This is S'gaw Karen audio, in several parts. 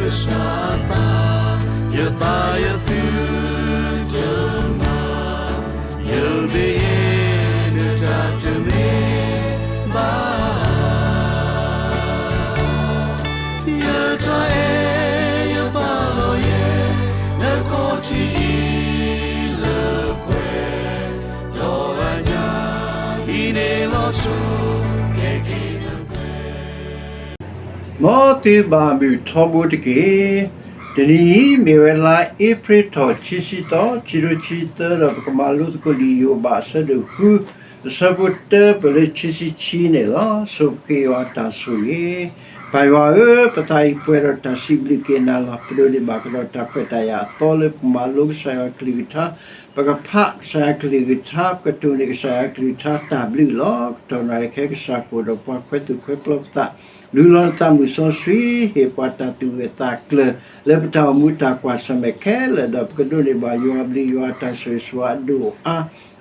ကစၢ်အသး, ယသးယသုတမၤ, ယမ့ၢ်ယဲ နတၢ်တမ့ၢ်ဘၣ်. ယတၢ်အဲၣ်ယပာ်လီၤယဲ နခီၣ်ထံးအံၤလၢပှဲၤ, ဒီးအညၣ်အံၤန့ၣ်လီၤဆီ ကဲက့ၤနပှဲၤ မ်သုဘၣ်မုာ်ထီဘိတက့ၢ်. တနံၤအံၤ မ့ၢ်ဝဲလါအ့ဖြ့ၣ်ထီၣ် ခံဆံသီ, ခံထိခံဆံသၢ ဒီးပကမၤလိသကိးလံာ်ယိၤဘး အဆၢဒိၣ်ဃု, အဆၢဖိတၢပၢၢ်လၢခံဆံခံန့ၣ်လီၤ. ဆိပဃ့ယွၤအတၢ်ဆိၣ်ဂ့ၤ. ပၢ်ယွၤဧၢ, ပသးအံၤပှဲၤဒီးတၢ်စံးဘျုးက့ၤနၤလီၤ. ပဒိးန့ၢ်ဘၣ်ကဒီးတၢ်ခွဲးတၢ်ယာ်အသီလၢပကမၤလိကစၢ်ယွၤကလုၢ်ကထါ, ပကဖးကစၢ်ယွၤကလုၢ်ကထါ, ပကတိၢ်န့ၢ်ကစၢ်ယွၤကလုၢ်ကထါတၢ်ဘျုးလီၤ. ကတီၢ်နၣ်ရံၣ်ခဲကစၢ်ကအိၣ်ဒီးပှၤ ခွဲသူၣ်ခွဲပျီပသး, လူလီၤနသးမုၢ်စီဆှံ, ဟ့ၣ်ပှၤတၢ်သူၣ်ဂၢၢ်သးကျၢၤ လၢပတၢ်အိၣ်မူတၢ်ကွၢ်ဆၢၣ်မဲာ်ခဲလၢာ်, ဒီးပကဒိးန့ၢ်ဘၣ်ယွၤအဘျုးယွၤအတၢ်ဆိၣ်ဂ့ၤဆိၣ်ဝါအဒိၣ်အါ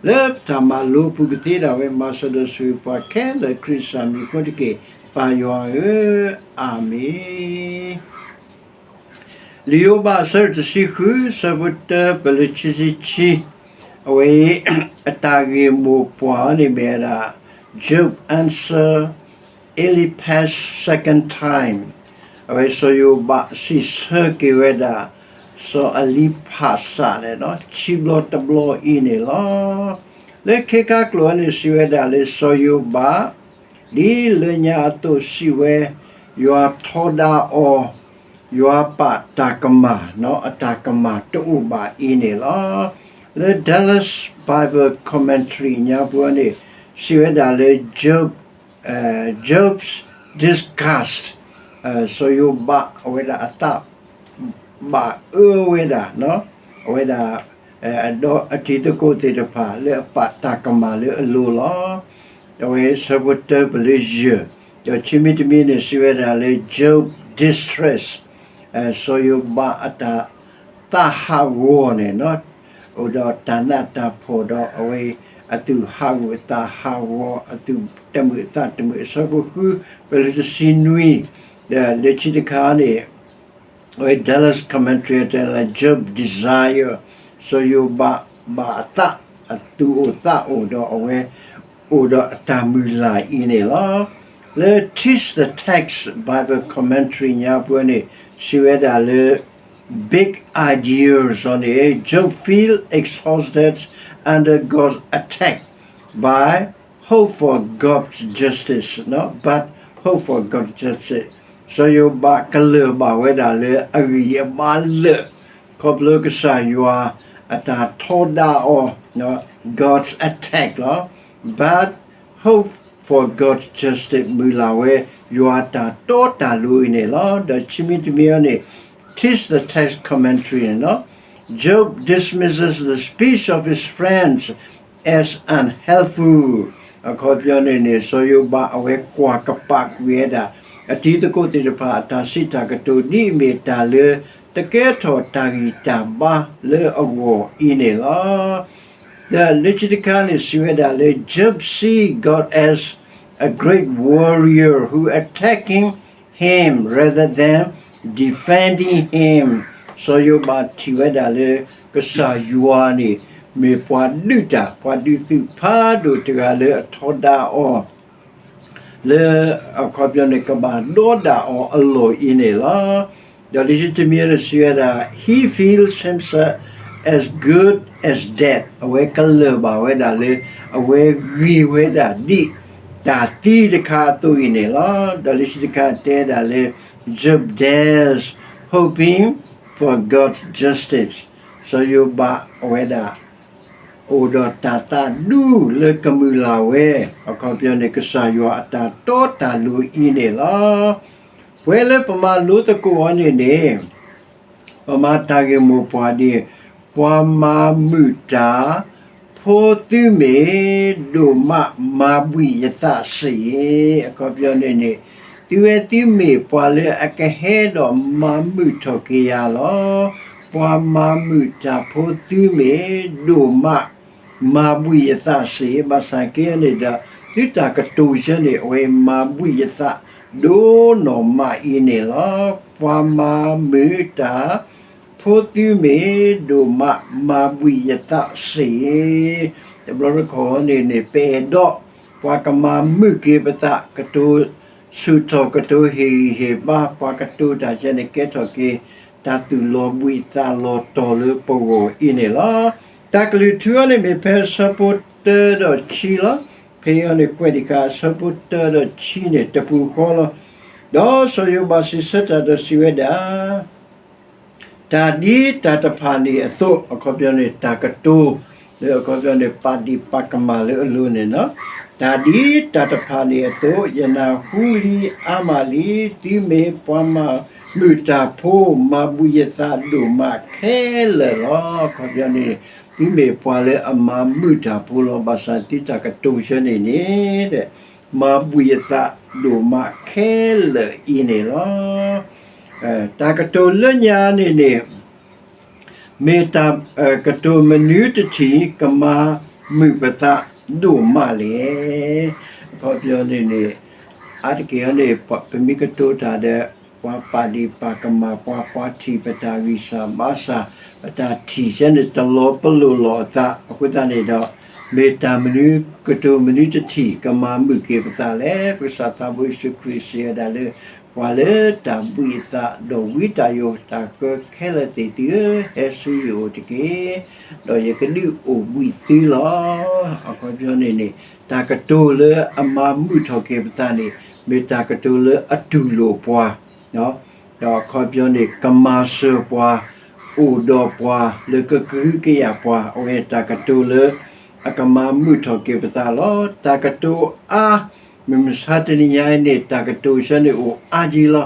လၢပတၢ်မၤလိအပူၤကသ့ဒၣ်ဝဲ မၤစၢၤဒီးဆိၣ်ဂ့ၤပှၤခဲလၢာ် ခရံာ်ကစၢ်မံၤအဃိတက့ၢ်. ပၢ်ယွၤဧၢ, အၤမ့ၣ်. လံာ်ယိၤဘး အဆၢဒိၣ်တဆံဃု, အဆၢဖိတၢပၢၢ်လၢခံဆံခံ, အဝဲအံၤ အတၢ်ဂ့ၢ်မိၢ်ပှၢ်အံၤန့ၣ်မ့ၢ်ဝဲဒၣ် Job answer Eliphaz second time. အဝဲစီၤယိၤဘးစံးဆၢက့ၤဝဲဒၣ် စီၤအလံဖးစးန့ၣ် ခံဘျီတဘျီအံၤန့ၣ်လီၤ. လၢခဲခါကျိာ်အံၤန့ၣ် စံးဝဲဒၣ်လၢစီၤယိၤဘး ဒ်လၢညါအသိးစံးဝဲ, ယွၤထီဒါအီၤ, ယွၤပာ်တၢ်ကမၣ်, အတၢ်ကမၣ်တအိၣ်ဘၣ်အံၤန့ၣ်လီၤ. လၢ Dallas Bible Commentary ညါပူၤန့ၣ် စံးဝဲဒၣ်လၢ Job, Job's disgust, စီၤယိၤဘးအဝဲဒၣ်အသး ဘၣ်အၢဝဲဒၣ်, အဝဲဒၣ် အတံၤသကိးသ့ၣ်တဖၣ်လၢအပာ်တၢ်ကမၣ်လၢအလိၤလီၤ. အဝဲဆၢဖိတၢပၢၢ်လၢယဲၢ်, ဒီးခံမံၤတမံၤန့ၣ် စံးဝဲဒၣ်လၢ Job distress, စီၤယိၤဘးအတၢ်သးဟးဂီၤန့ၣ် အိၣ်ဒီးတၢ်နးတၢ်ဖှီၣ်ဒီးအဝဲ အသူၣ်ဟးဂူာ်အသးဟးဂီၤ အသူၣ်တမုာ်အသးတမုာ် အဆၢဖိဃု ပၢၢ်လၢတဆံနွံ, ဒီးလၢခံတခါန့ၣ် အဝဲ Dallas Commentary တဲလၢ Job desire, စီၤယိၤဘးဘၣ်အသး အသူၣ်အိၣ်သးအိၣ်ဒီးအဝဲ အိၣ်ဒီးအတၢ်မုၢ်လၢ်အံၤန့ၣ်လီၤ. လၢ Teach the Text Bible Commentary ညါပူၤန့ၣ် စံးဝဲဒၣ်လၢ big ideas အီၤန့ၣ် Job feel exhausted under God's attack by hope for God's justice, but hope for God's justice. စီၤယိၤဘးကလၢၢ်ဘၣ်ဝဲဒၣ်လၢအဂံၢ်အဘါလၢာ် ခီဖျိကစၢ်ယွၤအတၢ်ထီဒါအီၤ God's attack လီၤ. But hope for God's justice မုၢ်လၢ်ဝဲ ယွၤတၢ်တီတၢ်လိၤအံၤန့ၣ်လီၤ. ဒီးခံမံၤတမံၤအံၤန့ၣ် Teach the Text Commentary န့ၣ် Job dismisses the speech of his friends as unhelpful. အခီပညီန့ၣ်န့ၣ် စီၤယိၤဘးအဝဲကွၢ်ကပာ်ကွံာ်ဝဲဒၣ် အတံၤသကိးသ့ၣ်တဖၣ် အတၢ်စံးတၢ်ကတိၤဒ်အမ့ၢ်တၢ်လၢ တကဲထီၣ်တၢ်ဂံၢ်တၢ်ဘါလၢအဂီၢ်အံၤန့ၣ်လီၤ. ဒီးလၢခံတခါန့ၣ် စံးဝဲဒၣ်လၢ Job see God as a great warrior who attacking him rather than defending him. စီၤယိၤဘးထံၣ်ဝဲဒၣ်လၢ ကစၢ်ယွၤန့ၣ် မ့ၢ်ပှၤဒုးတၢ် ပှၤဒုးသုးဖးဒိၣ်တဂၤလၢအထီဒါအီၤ လၢအခီပညီန့ၣ် ကဘၣ်ဒီဒၣ်အီၤအလီၢ်အံၤန့ၣ်လီၤ. ဒီးလံာ်တမံၤန့ၣ်စံးဝဲဒၣ် he feels himself as good as dead. အဝဲကလၢၢ်ဘၣ်ဝဲဒၣ်လၢ အဝဲဂ့ၤဝဲဒၣ်ဒ်တၢ်သံတခါအသိးအံၤန့ၣ်လီၤ. ဒီးလံာ်တခါတဲဒၣ်လၢ Job dies hoping for God's justice. စီၤယိၤဘးအဝဲဒၣ် အိၣ်ဒီးတၢ်သးဒူလၢကမုၢ်လၢ်ဝဲ အခီပညီန့ၣ် ကစၢ်ယွၤအတၢ်တီတၢ်လိၤအံၤန့ၣ်လီၤ. ပဝဲလၢပမၤလိသကိးအီၤန့ၣ်န့ၣ် ပမၤတၢ်ဂ့ၢ်မိၢ်ပှၢ်ဒ် ပှၤမၤမုာ်တၢ်ဖိသုမ့ၢ် ဒိၣ်မးမၤဘှံးယသးစ့ၢ်ကီး. အခီပညီန့ၣ်န့ၣ် သုဝဲသုမ့ၢ်ပှၤလၢအကဟဲဒီးမၤမုာ်ထီၣ်က့ၤယၤလီၤ. ပှၤမၤမုာ်တၢ်ဖိသုမ့ၢ် ဒိၣ်မးမၤဘှံးယသးစ့ၢ်ကီး. ဘၣ်ဆၣ်က့န့ၣ်ဒီး သုတၢ်ကတိၤဆၢန့ၣ် အဝဲမၤဘှံးယသး ဒိၣ်နီၢ်မးအံၤန့ၣ်လီၤ. ပှၤမၤမုာ်တၢ်ဖိသုမ့ၢ်ဒိၣ်မး မၤဘှံးယသးစ့ၢ်. တဘျီတခီၣ်န့ၣ်န့ၣ် ပအဲၣ်ဒိး ပှၤကမၤမုာ်က့ၤပသး ကတိၤဆူၣ်ထီၣ် ကတိၤဟ့ၣ်ဂံၢ်ဟ့ၣ်ဘါ ပှၤကတိၤတၢ်ဆဲန့ၣ် ကဲထီၣ်က့ၤ တၢ်သူၣ်လီၤဘှံးသးလီၤတီၤလၢပဂီၢ်အံၤန့ၣ်လီၤ. တၢ်ကလုၢ်ထူအံၤန့ၣ်မ့ၢ်ဖဲဆၢဖိတၢဒီးခံလီၤ. ဖဲအံၤန့ၣ်ကွဲးဒံးဃာ် ဆၢဖိတၢဒီးခံန့ၣ် တပူၤဃီလီၤ. ဒီးစီၤယိၤဘးစံးဆၢတၢ်ဒီးစံးဝဲဒၣ် တၢ်ဒ်တၢ်တဖၣ်န့ၣ်အသိး အခီပညီန့ၣ် တၢ်ကတိၤ လၢအခီပညီန့ၣ် ပာ်ဒ့ၣ်ပာ်ကမၣ်လၢအလိၤန့ၣ်လီၤ. တၢ်ဒ်တၢ်တဖၣ်န့ၣ်အသိး ယနၢ်ဟူလံအါမးလံ. သုမ့ၢ်ပှၤမၤမုာ်တၢ်ဖိ မၤဘှံးယသးဒိၣ်မးခဲလၢာ်လီၤ. အခီပညီန့ၣ် သုမ့ၢ်ပှၤလၢအမၤမုာ်တၢ်ဖိလီၤ. ဘၣ်ဆၣ်သုတၢ်ကတိၤဆၢန့ၣ်န့ၣ် မၤဘှံးယသးဒိၣ်မးခဲလၢာ်အံၤန့ၣ်လီၤ. တၢ်ကတိၤလၢညါန့ၣ်န့ၣ် မ့ၢ်တၢ်ကတိၤမနုၤတထံၣ် ကမၤမုာ်ပသးဒိၣ်မးလဲၣ်. အခီပညီန့ၣ်န့ၣ် အါတက့ၢ်န့ၣ် ပမ့ၢ်ကတိၤတၢ်ဒီး ပှၤပာ်ဒ့ၣ်ပာ်ကမၣ်ပှၤ ပှၤထံၣ်ပတၢ်ဂံၢ်စၢ်ဘါစၢ် ပတၢ်ထံၣ်ဆဲန့ၣ် တလီၤပလိာ်လီၤအသး အဃိသတးန့ၣ်ဒီး မ့ၢ်တၢ်မနုၤကတိၤမနုၤတထံၣ် ကမၤမုာ်က့ၤပသးလဲၣ်. ပကစၢ်သးဘိယ့ၣ်ၡူးခရံာ်စံးဝဲဒၣ်လၢ ပှၤလၢတၢ်ဘှံးအသးဒီးဝံတၢ်ယိးတၢ်ဃၢခဲလၢာ်သ့ၣ်သုဧၢ, ဟဲဆူယအိၣ်တက့ၢ်, ဒီးယကဒုးအိၣ်ဘှံးသုလီၤ. အခီပညီန့ၣ်န့ၣ် တၢ်ကတိၤလၢအမၤမုာ်ထီၣ်က့ၤပသးန့ၣ် မ့ၢ်တၢ်ကတိၤလၢအတူၢ်လိာ်ပှၤ ဒီးအခီပညီန့ၣ် ကမၤစၢၤပှၤ, အိၣ်ဒီးပှၤ, လၢကကဟုကယာ်ပှၤ, အဝဲတၢ်ကတိၤလၢ အကမၤမုာ်ထီၣ်က့ၤပသးလီၤ. တၢ်ကတိၤအါ, မုၢ်မဆါတနံၤညါအံၤန့ၣ် တၢ်ကတိၤဆၢန့ၣ်အိၣ်အါကံလီၤ.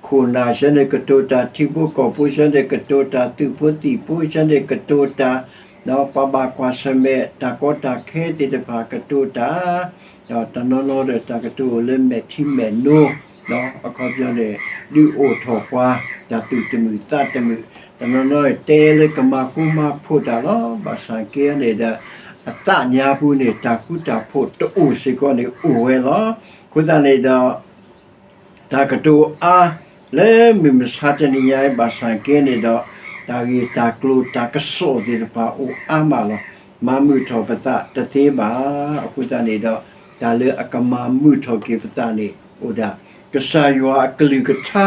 ခိၣ်နၢ်ဆၢန့ၣ်ကတိၤတၢ်, ထံဖိကီၢ်ဖိဆၢန့ၣ်ကတိၤတၢ်, သုးဖိသံၣ်ဖိဆၢန့ၣ်ကတိၤတၢ်, ပှၤဘၣ်ကွၢ်ဆၢၣ်မဲာ် တၢ်ကီတၢ်ခဲသ့ၣ်တဖၣ်ကတိၤတၢ်, ဒီးတနီၤနီၤဒီးတၢ်ကတိၤအိၣ်လၢမဲာ်ထံမဲာ်နိ, အခီပညီန့ၣ် ဒုးအိၣ်ထီၣ်ပှၤ တၢ်သူၣ်တမုာ်သးတမုာ်, တနီၤနီၤတဲလၢကမၤဃူမၤဖိးတၢ်လီၤ. ဘၣ်ဆၣ်က့န့ၣ်ဒီး အသးညါပူၤန့ၣ် တၢ်ဃူတၢ်ဖိးတအိၣ်စ့ၢ်ကီးန့ၣ်အိၣ်ဝဲလီၤ. အဃိသတးန့ၣ်ဒီး တၢ်ကတိၤအါ လၢမုၢ်မဆါတနံၤညါအံၤ ဘၣ်ဆၣ်က့န့ၣ်ဒီး တၢ်ဂ့ၢ်တၢ်ကျိၤတၢ်ကစီၣ်သ့ၣ်တဖၣ်အိၣ်အါမးလီၤ. မၤမုာ်ထီၣ်ပသးတသ့ဘၣ်. အဃိသတးန့ၣ်ဒီး တၢ်လၢအကမၤမုာ်ထီၣ်က့ၤပသးန့ၣ် အိၣ်ဒၣ် ကစၢ်ယွၤအကလုၢ်ကထါ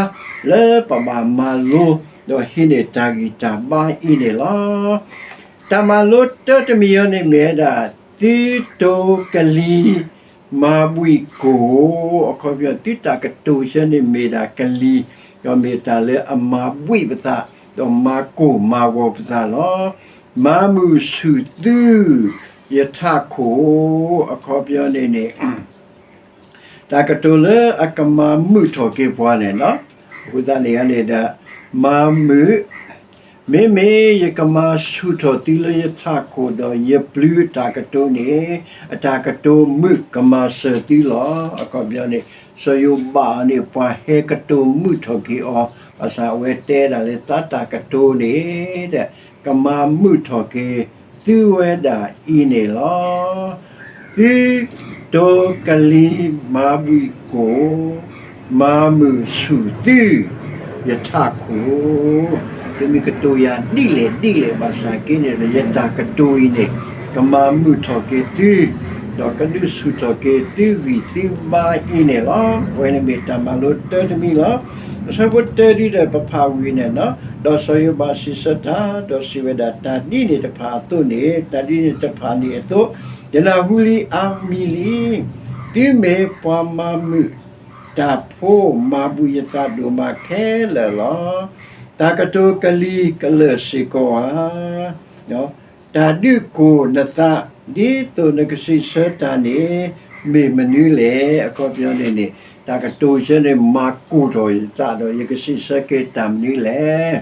လၢပဘၣ်မၤလိ ဒီးဟံးန့ၢ်တၢ်ဂံၢ်တၢ်ဘါအံၤန့ၣ်လီၤ. တၢ်မၤလိတၢတမံၤအံၤန့ၣ်မ့ၢ်ဝဲဒၣ် သုတိၤကလံၤ မၤဘှံးကိၢ်, အခီပညီ သုတၢ်ကတိၤဆၢန့ၣ်မ့ၢ်ဒၣ်ကလံၤ, ဒီးမ့ၢ်တၢ်လၢအမၤဘှံးပသး, ဒီးမၤကိၢ်မၤဂီၤပသးလီၤ. မၤမုာ်ဆူၣ်သု ယထးခိၣ်, အခီပညီန့ၣ်န့ၣ် တၢ်ကတိၤလၢအကမၤမုာ်ထီၣ်က့ၤပှၤန့ၣ်လီၤ. အဃိသတးန့ၣ်န့ၣ်ဒီး မၤမုာ်, မ့မ့ၢ်ယကမၤဆူၣ်ထီၣ်သုလၢယထးခိၣ်ဒီးယပျုၤအတၢ်ကတိၤန့ၣ် အတၢ်ကတိၤမုာ်ကမၤစၢၤသုလီၤ. အခီပညီန့ၣ် စီၤယိၤဘးန့ၣ် ပှၤဟဲကတိၤမုာ်ထီၣ်က့ၤအီၤ, ဘၣ်ဆၣ်အဝဲတဲဒၣ်လၢသးတၢ်ကတိၤန့ၣ် ကမၤမုာ်ထီၣ်က့ၤသုဝဲဒၣ်အံၤန့ၣ်လီၤ. သုတိၤကလံၤမၤဘှံးကိၢ်, မၤမုာ်ဆူၣ်သု ယထးခိၣ်, သုမ့ၢ်ကတိၤယၤဒ်လဲၣ်ဒ်လဲၣ်ဘၣ်ဆၣ်က့န့ၣ်ဒီး ယတၢ်ကတိၤအံၤန့ၣ် ကမၤမုာ်ထီၣ်က့ၤသု, ဒီးကဒုးဆူၣ်ထီၣ်က့ၤသုဂံၢ်သုဘါအံၤန့ၣ်လီၤ. အဝဲန့ၣ်မ့ၢ်တၢ်မၤလိတၢတမံၤလီၤ. အဆၢဖိတၢဒုဒီးပဖးဝံၤန့ၣ်လီၤ. ဒီးစီၤယိၤဘးစံးဆၢတၢ်, ဒီးစံးဝဲဒၣ် တၢ်ဒ်န့ၣ်တဖၣ်အသိးန့ၣ်, တၢ်ဒ်န့ၣ်တဖၣ်န့ၣ်အသိး, ယနၢ်ဟူလံအါမံၤလံ. သုမ့ၢ်ပှၤမၤမုာ်တၢ်ဖိ မၤဘှံးယသးဒိၣ်မးခဲလၢာ်လီၤ. တၢ်ကတိၤကလံၤကလၢာ်စ့ၢ်ကီးဧါ. တၢ်ဒုးကိၢ်နသး ဒ်သိးနကစံးဆၢတၢ်န့ၣ် မ့ၢ်မနုၤလဲၣ်. အခီပညီန့ၣ်န့ၣ် တၢ်ကတိၤဆၢန့ၣ် မၤကိၢ်ထီၣ်ယသးဒီး ယကစံးဆၢက့ၤတၢ်မနုၤလဲၣ်.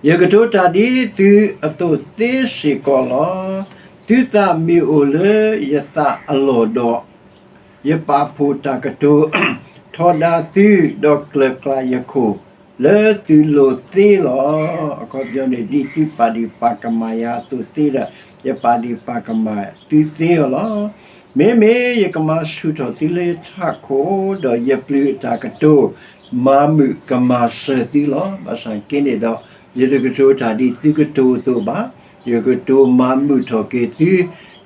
ယကတိၤတၢ်ဒ်သုအသိးသ့စ့ၢ်ကီးလီၤ. သုသးမ့ၢ်အိၣ်လၢယသးအလီၢ်ဒီး ယပာ်ဖှိၣ်တၢ်ကတိၤ ထီဒါသု ဒီးကျၢၤကျၢ်ယခိၣ် လၢသုလိၤသ့လီၤ. အခီပညီန့ၣ် ဒ်သုပာ်ဒ့ၣ်ပာ်ကမၣ်ယၤအသိးသ့ဒီး ယပာ်ဒ့ၣ်ပာ်ကမၣ်သုသ့အီၤလီၤ. မ့မ့ၢ်ယကမၤဆူၣ်ထီၣ်သုလၢယထးခိၣ်, ဒီးယပျုၤအတၢ်ကတိၤမၤမုာ်ကမၤစၢၤသုလီၤ. ဘၣ်ဆၣ်က့န့ၣ်ဒီး, ယတကတိၤတၢ်ဒ်သုကတိၤအသိးဘၣ်. ယကတိၤမၤမုာ်ထီၣ်က့ၤသု,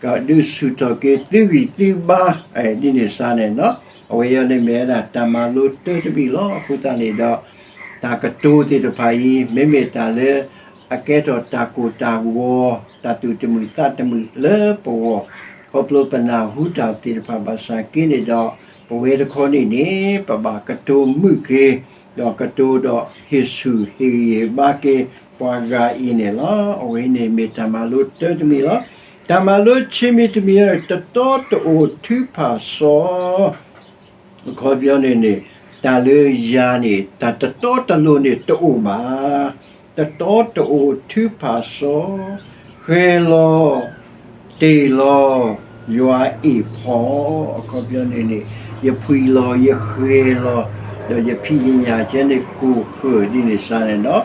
ကဒုးဆူၣ်ထီၣ်က့ၤသုဂံၢ်သုဘါ, ဒ်န့ၣ်စ့ၢ်န့ၣ်လီၤ. အဝဲအံၤန့ၣ်မ့ၢ်ဝဲဒၣ်တၢ်မၤလိတၢ်တမံၤလီၤ. အဃိသတးန့ၣ်ဒီး, တၢ်ကတိၤသ့ၣ်တဖၣ်အံၤ မ့မ့ၢ်တၢ်လၢ အကဲထီၣ်တၢ်ကိၢ်တၢ်ဂီၤ, တၢ်သူၣ်တမုာ်သးတမုာ်လၢပဂီၢ်, ခီဖျိပနၢ်ဟူတၢ်သ့ၣ်တဖၣ်ဘၣ်ဆၣ်က့န့ၣ်ဒီး, ပဝဲတခီန့ၣ်န့ၣ် ပဘၣ်ကတိၤမုာ်က့ၤ, ဒီးကတိၤဒီးဟ့ၣ်ဆူၣ်ဟ့ၣ်ဂံၢ်ဟ့ၣ်ဘါက့ၤ ပှၤဂၤအံၤန့ၣ်လီၤ. အဝဲန့ၣ်မ့ၢ်တၢ်မၤလိတၢ်တမံၤလီၤ. တၢ်မၤလိဆံးမံၤတမံၤ, တတီတအိၣ်ထုကဖၣ်စီ အခီပညီန့ၣ်န့ၣ်, တၢ်လၢယၤန့ၣ် တၢ်တတီတလိၤန့ၣ်တအိၣ်ဘၣ်. တတီတအိၣ်ထုကဖၣ်စီ, ဃဲၤလီၤ, တ့ၢ်လီၤ, ယွၤအ့ၣ်ဖီ, အခီပညီန့ၣ်န့ၣ်, ယဖှံလီၤယဃဲၤလီၤ, ဒီးယဖံးယညၣ်ကဲန့ၣ်ကိၢ်ဃၢၤဒ်န့ၣ်စ့ၢ်န့ၣ်ဒီး,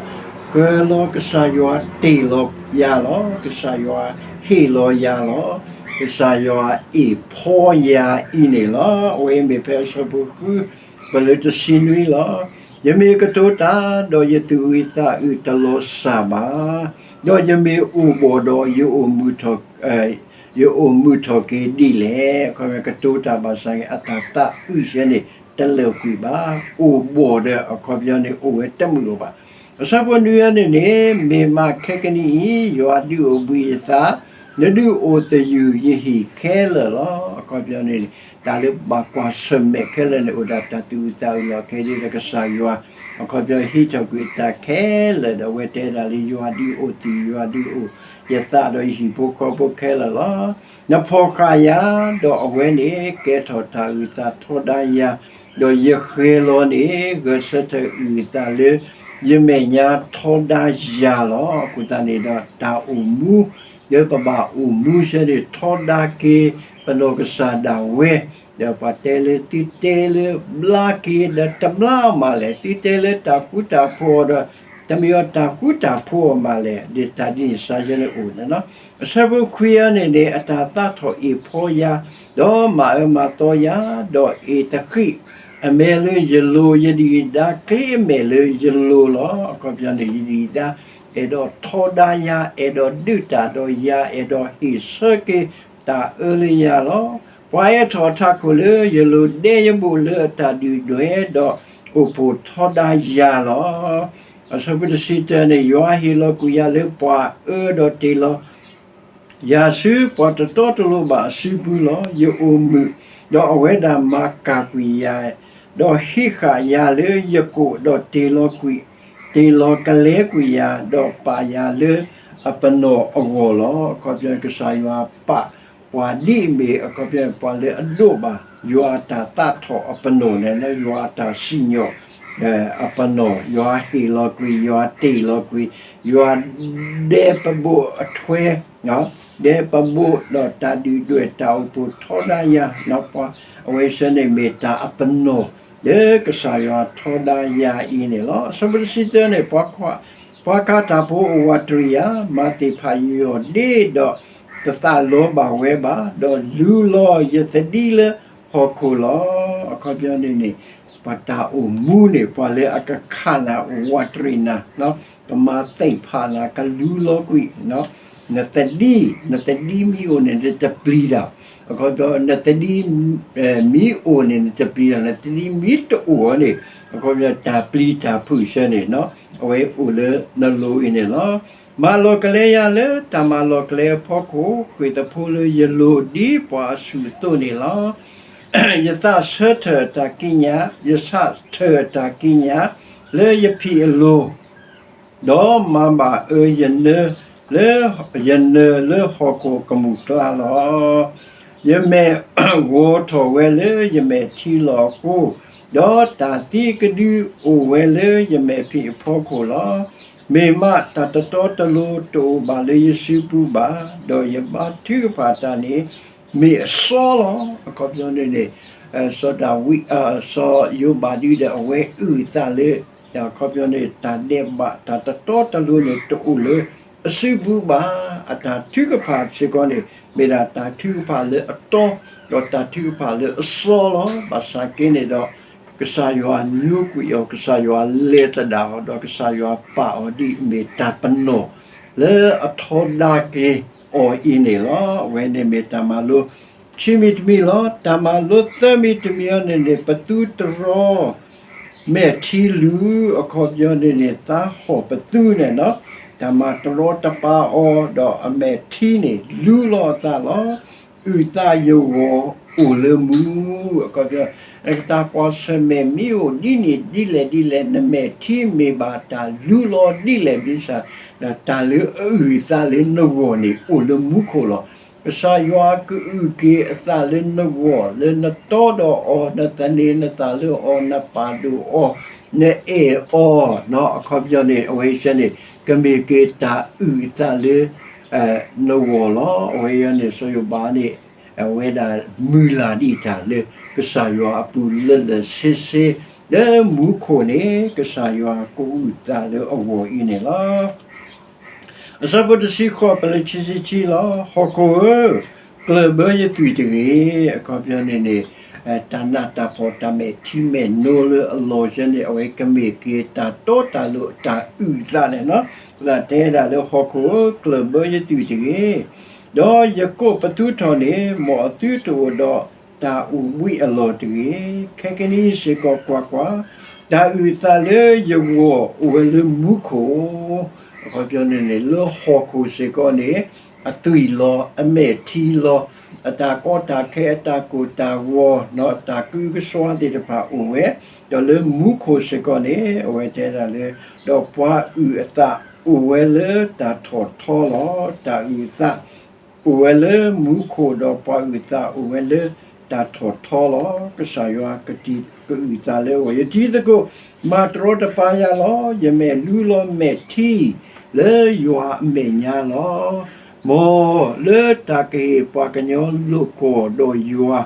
ဃဲၤလီၤကစၢ်ယွၤ, တ့ၢ်လီၤယၤလီၤ, ကစၢ်ယွၤဟ့ၣ်လီၤယၤလီၤ. ကစၢ်ယွၤအ့ၣ်ဖီယၤအံၤန့ၣ်လီၤ. အဝဲမ့ၢ်ဖဲအဆၢဖိဃု, ပလၢတဆံနွံလီၤ. ယမ့ၢ်ကတိၤတၢ်, ဒီးယသူၣ်အုးသးအုးတလီၤစၢ်ဘၣ်, ဒီးယမ့ၢ်အိၣ်ဘှီၣ်ဒီး, ယအိၣ်မုာ်ထီၣ်က့ၤဒ်လဲၣ်. အခီပညီကတိၤတၢ်ဘၣ်ဆၣ်က့ အတၢ်သးအုးဆဲန့ၣ် တလၢာ်ကွံာ်ဘၣ်. အိၣ်ဘှီၣ်ဒီးအခီပညီန့ၣ် အိၣ်ဝဲတမုာ်အိၣ်ဘၣ်. အဆၢဖိနွံန့ၣ်န့ၣ်, မ့ၢ်မးခဲကနံၣ်အံၤ, ယွၤဒုးအိၣ်ဘှံးယသး, နဒုးအိၣ်သယုၢ်ယဟံၣ်ခဲလၢာ်လီၤ. အခီပညီန့ၣ်, တၢ်လၢဘၣ်ကွၢ်ဆၢၣ်မဲာ်ခဲလၢာ်န့ၣ် အိၣ်ဒၣ်တၢ်သူၣ်အုးသးအုးလီၤခဲဒ်ဒီးကစၢ်ယွၤ, အခီပညီဟံးထီၣ်ကွံာ်တၢ်ခဲလၢာ်ဒီး အဝဲတဲဒၣ်လၢယွၤဒုးအိၣ်သယုၢ်, ယွၤဒုးအိၣ်ယသးဒီးယဟံၣ်ဖိဃီဖိခဲလၢာ်လီၤ. နဖီၣ်ဃာ်ယၤ, ဒီးအဝဲန့ၣ်ကဲထီၣ်တၢ်အုၣ်သးထီဒါယၤ, ဒီးယဃဲၤလီၤန့ၣ် ဂဲၤဆၢထၢၣ်အုၣ်အသးလၢယမဲာ်ညါထီဒါယၤလီၤ. အဃိသတးန့ၣ်ဒီး တၢ်အိၣ်မူ, လၢပဘၣ်အိၣ်မူဆဲန့ၣ် ထီဒါက့ၤပနီၢ်ကစၢ်ဒၣ်ဝဲ, ဒီးပှၤတဲလၢသုတဲလၢဘျါက့ၤ ဒီးတဘျါအီၤမးလဲၣ်, သုတဲလၢတၢ်ဃူတၢ်ဖိးအီၤဒီး တမ့ၢ်အီၤတၢ်ဃူတၢ်ဖိးအီၤမးလဲၣ်, ဒ်တၢ်ဒ်န့ၣ်စ့ၢ်ယဲန့ၣ်အိၣ်န့ၣ်လီၤ. အဆၢဖိခွံအံၤန့ၣ်န့ၣ် အတၢ်သးထီၣ်အ့ၣ်ဖီယၤ, ဒီးမၤအၢမၤသီယၤ, ဒီးအ့ၣ်တဃံးအမဲာ်လၢယလိၤ, ယဒုၣ်ယဒါကျ့အမဲာ်လၢယလိၤလီၤ. အခီပညီန့ၣ် ယဒုၣ်ယဒါ အဲၣ်ဒိးထီဒါယၤ, အဲၣ်ဒိးဒုးတၢ်ဒီးယၤ, အဲၣ်ဒိးဟ့ၣ်ဆၢက့ၤတၢ်အၢလၢယၤလီၤ. ပှၤအဲၣ်ထီၣ်ထးခိၣ်လၢယလိၤ ဒဲယဘိၣ်လၢအတၢ်ဒုၣ်ဒွဲၣ်, ဒီးအိၣ်ဖှိၣ်ထီဒါယၤလီၤ. အဆၢဖိတဆံတၢန့ၣ် ယွၤဟ့ၣ်လီၤကွံာ်ယၤလၢပှၤအၢ, ဒီးတ့ၢ်လီၤ ယၤဆူပှၤတတီတလိၤဘၣ်အစုပူၤလီၤ. ယအိၣ်မုာ်, ဒီးအဝဲဒၣ်မၤကၢ်ကွံာ်ယၤ, ဒီးဟံးဃာ်ယၤလၢယကိာ်, ဒီးတ့ၢ်လီၤကွံာ်, တ့ၢ်လီၤကလဲကွံာ်ယၤ, ဒီးပာ်ယၤလၢအပနီၣ်အဂီၢ်လီၤ. အခီပညီကစၢ်ယွၤပာ်ပှၤဒ်အမ့ၢ် အခီပညီပှၤလၢအဒိးဘၣ် ယွၤအတၢ်သးထီၣ်အပနီၣ်န့ၣ် လၢယွၤအတၢ်စံၣ်ညီၣ် အပနီၣ်, ယွၤဟ့ၣ်လီၤကွံာ်, ယွၤတ့ၢ်လီၤကွံာ်, ယွၤဒဲပဘိၣ်အထွဲ, ဒဲပဘိၣ်ဒီးတၢ်ဒုၣ်ဒွဲၣ်တၢ်အိၣ်ဖှိၣ်ထီဒါယၤ, အဝဲဆၢန့ၣ်မ့ၢ်တၢ်အပနီၣ် လၢကစၢ်ယွၤထီဒါယၤအံၤန့ၣ်လီၤ. အဆၢဖိတဆံသၢန့ၣ် ပှၤခးတၢ်ဖိအိၣ်ဝးတရံးယၤ, မၤသ့ၣ်ဖးယီၢ်ဒ့ဒီး တသးလီဘၣ်ဝဲဘၣ်, ဒီးလူလီၤယသဒံလၢဟီၣ်ခိၣ်လီၤ. အခီပညီန့ၣ်န့ၣ် ပှၤတၢ်အိၣ်မူန့ၣ် ပှၤလၢအကခးနၤအိၣ်ဝးတရံးနၤ, ကမၤသ့ၣ်ဖးနၤ ကလူလီၤကွံာ် နသဒံ, နသဒံမ့ၢ်အိၣ်န့ၣ် နတပျံၤတၢ်, အခီပညီ နသဒံမ့ၢ်အိၣ်န့ၣ် နတပျံၤတၢ်, နသဒံမ့ၢ်တအိၣ်န့ၣ် အခီပညီတၢ်ပျံၤတၢ်ဖုးဆၢန့ၣ် အဝဲအိၣ်လၢနလိၤအံၤန့ၣ်လီၤ. မၤလီၤကလဲယၤလၢတၢ်မၤလီၤကလဲအဖီခိၣ်, ဃ့ၢ်သဖိလၢယလိၤဒ်ပှၤအဆူၣ်အသိးန့ၣ်လီၤ. ယသးဆၢထၢၣ်တၢ်ကံးညာ်, ယဆးထၢၣ်တၢ်ကံးညာ်လၢယဖံးအလိၤ, ဒီးမၤဘၣ်အၢယနၢ, လၢယနၢလၢဟီၣ်ခိၣ်ကမူၣ်ကျါလီၤ. ယမဲာ်ဂီၤထီၣ်ဝဲလၢယမဲာ်ထံလီၤအဃိ, ဒီးတၢ်သံကဒုအိၣ်ဝဲလၢယမဲာ်ဖံးအဖီခိၣ်လီၤ. မ့ၢ်မးတၢ်တတီတလိၤတအိၣ်ဘၣ်လၢယစုပူၤဘၣ်, ဒီးယဘါထုကဖၣ်တၢ်န့ၣ် မ့ၢ်အစီလီၤ. အခီပညီန့ၣ်န့ၣ် စီၤဒၤဝံး, စီၤယိၤဘးဒုဒီး အဝဲအုၣ်အသးလၢ အခီပညီန့ၣ် တၢ်ဒဲးဘး တၢ်တတီတလိၤန့ၣ် တအိၣ်လၢအစုပူၤဘၣ်. အတၢ်ထုကဖၣ်စ့ၢ်ကီးန့ၣ် မ့ၢ်ဒၣ်တၢ်ထုကဖၣ်လၢအတီ, ဒီးတၢ်ထုကဖၣ်လၢအစီလီၤ. ဘၣ်ဆၣ်က့န့ၣ်ဒီး ကစၢ်ယွၤညိကွံာ်အီၤ, ကစၢ်ယွၤလဲၤသဒၣ်အီၤ, ဒီးကစၢ်ယွၤပာ်အီၤဒ်အမ့ၢ်တၢ်ပနီၣ် လၢအထီဒါက့ၤအီၤအံၤန့ၣ်လီၤ. အဝဲန့ၣ်မ့ၢ်တၢ်မၤလိခံမံၤတမံၤလီၤ. တၢ်မၤလိသၢမံၤတမံၤအံၤန့ၣ်န့ၣ် ပသူတရီ မဲာ်ထံလူၤ, အခီပညီန့ၣ်န့ၣ် သးဟီၣ်ပသူန့ၣ်လီၤ. တၢ်မၤတရီတပါအီၤ, ဒီးအမဲာ်ထံန့ၣ်လူလီၤအသးလီၤ. အုၣ်သးယဂီၢ်အိၣ်လၢမူ, အခီပညီ နကတၢ်ကွၢ်ဆၢၣ်မဲာ်မ့ၢ်အိၣ်ဒ်န့ၣ်ဒ်လဲၣ်ဒ်လဲၣ်, နမဲာ်ထံမ့ၢ်ဘၣ်တၢ်လူလီၤဒ်လဲၣ်ဒ်ဆၣ်, တၢ်လၢအအုၣ်အသးလၢနဂီၢ်န့ၣ် အိၣ်လၢမူခိၣ်လီၤ. ကစၢ်ယွၤကအုၣ်က့ၤအသးလၢနဂီၢ်, လၢနတီဒီးအီၤ, နသန့ၤနသးလၢအီၤ, နပာ်ဒိၣ်အီၤ, နအဲၣ်အီၤ, အခီပညီန့ၣ် အဝဲအံၤန့ၣ် ကမ့ၢ်က့ၤတၢ်အုၣ်အသးလၢ နဂီၢ်လီၤ. အဝဲအံၤန့ၣ် စီၤယိၤဘးန့ၣ် အဝဲဒၣ်မုၢ်လၢ်ဒံးတၢ်လၢကစၢ်ယွၤအပူၤလၢလၢဆ့ဆ့, လၢမူခိၣ်န့ၣ် ကစၢ်ယွၤကအိၣ်သးလၢအဂီၢ်အံၤန့ၣ်လီၤ. အဆၢဖိတဆံဃိး ပလၢခံဆံခံလီၤ. ဟီၣ်ခိၣ်ဧၢ, ကျၢၢ်ဘၢယသွံၣ်တဂ့ၤ. အခီပညီန့ၣ်န့ၣ် တၢ်နးတၢ်ဖှီၣ်တၢ်မဲာ်ထံမဲာ်နိလၢအလီၢ်ယဲန့ၣ် အဝဲကမ့ၢ်က့ၤတၢ်တီတၢ်လိၤတၢ်အုၣ်အသးန့ၣ်လီၤ. အဃိသတးတဲဒၣ်လၢဟီၣ်ခိၣ်ဧၢ, ကျၢၢ်ဘၢယသွံၣ်တဂ့ၤ, ဒီးယကိာ်ပသူထီၣ်န့ၣ် မ်အသုတအိၣ်ဒီးတၢ်အိၣ်ဘှံးအလီၢ်တဂ့ၤ. ခဲကနံၣ်အံၤစ့ၢ်ကီးကွၢ်ကွၢ်, တၢ်အုၣ်အသးလၢယဂီၢ်အိၣ်ဝဲလၢမူခိၣ်, အခီပညီန့ၣ်န့ၣ် လၢဟီၣ်ခိၣ်စ့ၢ်ကီးန့ၣ် အသွံၣ်လီၤ, အမဲာ်ထံလီၤ, အတၢ်ကီတၢ်ခဲ အတၢ်ကိၢ်တၢ်ဂီၤ, တၢ်ကုကစွါသ့ၣ်တဖၣ်အိၣ်ဝဲ, ဒီးလၢမူခိၣ်စ့ၢ်ကီးန့ၣ် အဝဲတဲဒၣ်လၢ ဒီးပှၤအုၣ်အသးအိၣ်ဝဲလၢတၢ်ထီၣ်ထီလီၤ. တၢ်အုၣ်အသး အိၣ်ဝဲလၢမူခိၣ်, ဒီးပှၤအုၣ်အသးအိၣ်ဝဲလၢတၢ်ထီၣ်ထီလီၤ. ကစၢ်ယွၤကတံာ်ကအုၣ်အသးလၢအဂီၢ်, ယတံၤသကိး မၤတရီတပါယၤလီၤ. ယမဲာ်လူလီၤမဲာ်ထံလၢယွၤအမဲာ်ညါလီၤ. မ်လၢတၢ်ကဟ့ၣ်ပှၤကညီလိာ်ကွီၢ်ဒီးယွၤ,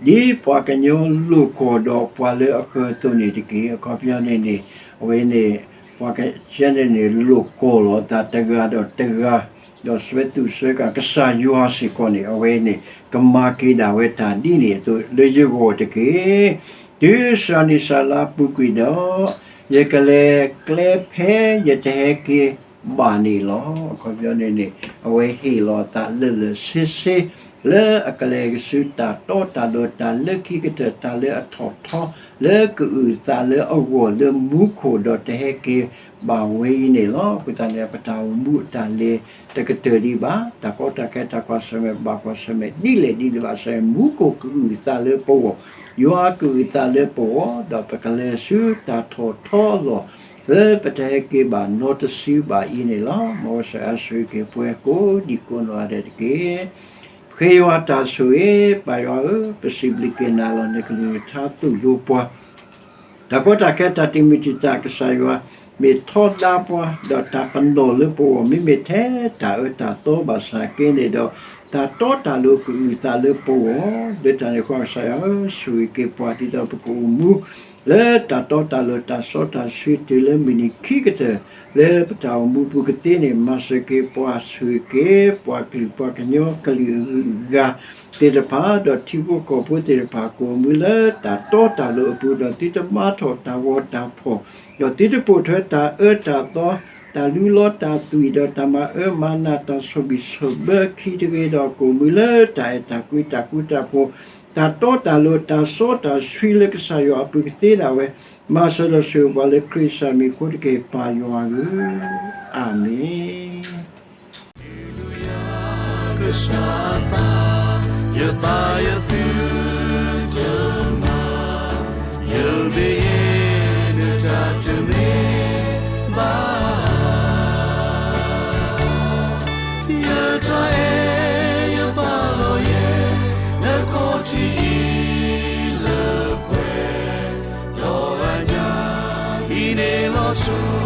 ဒ်ပှၤကညီလိာ်ကွီၢ်ဒီးပှၤလၢအဃၢၤအသိးန့ၣ်တက့ၢ်. အခီပညီန့ၣ်န့ၣ် အဝဲန့ၣ် ပှၤကညီန့ၣ်န့ၣ် လိာ်ကွီၢ်လီၤအသးတဂၤဒီးတဂၤ, ဒီးစွဲသူၣ်စွဲကၤကစၢ်ယွၤစ့ၢ်ကီးန့ၣ် အဝဲန့ၣ် ကမၤက့ၤဒၣ်ဝဲတၢ်ဒ်န့ၣ်အသိးလၢယဂီၢ်တက့ၢ်. တုၤစှၤနံၤစှၤလါပူၤကွံာ်ဒီး, ယကလဲၤကျဲဖဲယတဟဲက့ၤဘၣ်န့ၣ်လီၤ. အခီပညီန့ၣ်န့ၣ် အဝဲဟ့ၣ်လီၤအသးလၢလၢဆ့ဆ့ လၢအကလဲၤကဆူတၢ်တီတၢ်လိၤ တၢ်လၢခံကတၢၢ် တၢ်လၢအထီၣ်ထီ လၢကအုၣ်သးလၢအဂီၢ်လၢမူခိၣ်ဒီးတဟဲက့ၤဘၣ်ဝဲအံၤန့ၣ်လီၤ. အဃိသတးန့ၣ် ပတၢ်အိၣ်မူအတၢ်လဲၤတကတၢၢ်ဒံးဘၣ်, တၢ်ကီတၢ်ခဲတၢ်ကွၢ်ဆၢၣ်မဲာ်ဘၣ်ကွၢ်ဆၢၣ်မဲာ်ဒ်လဲၣ်ဒ်လဲၣ်ဘၣ်ဆၣ် မူခိၣ်ကအုၣ်သးလၢပဂီၢ်, ယွၤကအုၣ်သးလၢပဂီၢ်, ဒီးပကလဲၤဆူတၢ်ထီၣ်ထီအလီၢ် လၢပတဟဲက့ၤဘၣ်နီတစုဘၣ်အံၤန့ၣ်လီၤ. မ်ကစၢ်ယွၤဆိၣ်ဂ့ၤက့ၤပှၤကိးဒံကိးနီၢ်ဂၤဒဲးတက့ၢ်. ဃ့ယွၤတၢ်ဆိၣ်ဂ့ၤ, ပၢ်ယွၤဧၢ, ပစံးဘျုးက့ၤနၤလီၤနကလုၢ်ကထါသိၣ်လိပှၤ, တၢ်ကီတၢ်ခဲတၢ်တံာ်မုၢ်တံာ်တာ် ကစၢ်ယွၤမ့ၢ်ထီဒါပှၤ, ဒီးတၢ်ပနီၣ်လၢပဂီၢ် မ့မ့ၢ်ထဲတၢ်အၢတၢ်သီဘၣ်ဆၣ်က့န့ၣ်ဒီး, တၢ်တီတၢ်လိၤကအုၣ်သးလၢပဂီၢ်, လၢတၢ်န့ၣ်အဃိ ကစၢ်ယွၤဧၢ, ဆိၣ်ဂ့ၤက့ၤပှၤဒ်သိးပကအိၣ်မူ လၢတၢ်တီတၢ်လိၤတၢ်စီတၢ်ဆှံတုၤလၢမုၢ်နံၤခံကတၢၢ်, လၢပတၢ်အိၣ်မူပူၤကသ့န့ၣ် မၤစၢၤက့ၤပှၤ, ဆိၣ်ဂ့ၤက့ၤပှၤကလုာ်ပှၤကညီကလုာ်အဂုၤအဂၤသ့ၣ်တဖၣ်, ဒီးထံဖိကီၢ်ဖိသ့ၣ်တဖၣ် ကအိၣ်မူလၢတၢ်တီတၢ်လိၤအပူၤ, ဒီးသုတမၤထီၣ်တၢ်ဂီၤတၢ်ဖီၣ်, ဒီးသုတပိာ်ထွဲတၢ်အၢတၢ်သီ, တၢ်လူလီၤတၢ်သွံၣ်, ဒီးတၢ်မၤအၢမၤနး တၢ်ဆီၣ်ဘံၣ်ဆီၣ်ဘၢခံတဂ့ၤ, ဒီးကအိၣ်မူလၢတၢ်အဲၣ်တၢ်ကွံတၢ်ဃူတၢ်ဖိး, တၢ်တီတၢ်လိၤတၢ်စီတၢ်ဆှံလၢကစၢ်ယွၤအပူၤကသ့ဒၣ်ဝဲ, မၤစၢၤဒီးဆိၣ်ဂ့ၤပှၤလၢခရံာ်စၢ်မံၤအဃိတက့ၢ် ပၢ်ယွၤဧၢ, အၤမ့ၣ်. ကစၢ်အသး, ယသးယသုတမၤ, ယမ့ၢ်ယဲနတၢ်တမ့ၢ်ဘၣ်, ယတၢ်အဲၣ်ယပာ်လီၤယဲ, နခီၣ်ထံးအံၤလၢပှဲၤ, ဒီးအညၣ်အံၤန့ၣ်လီၤဆီ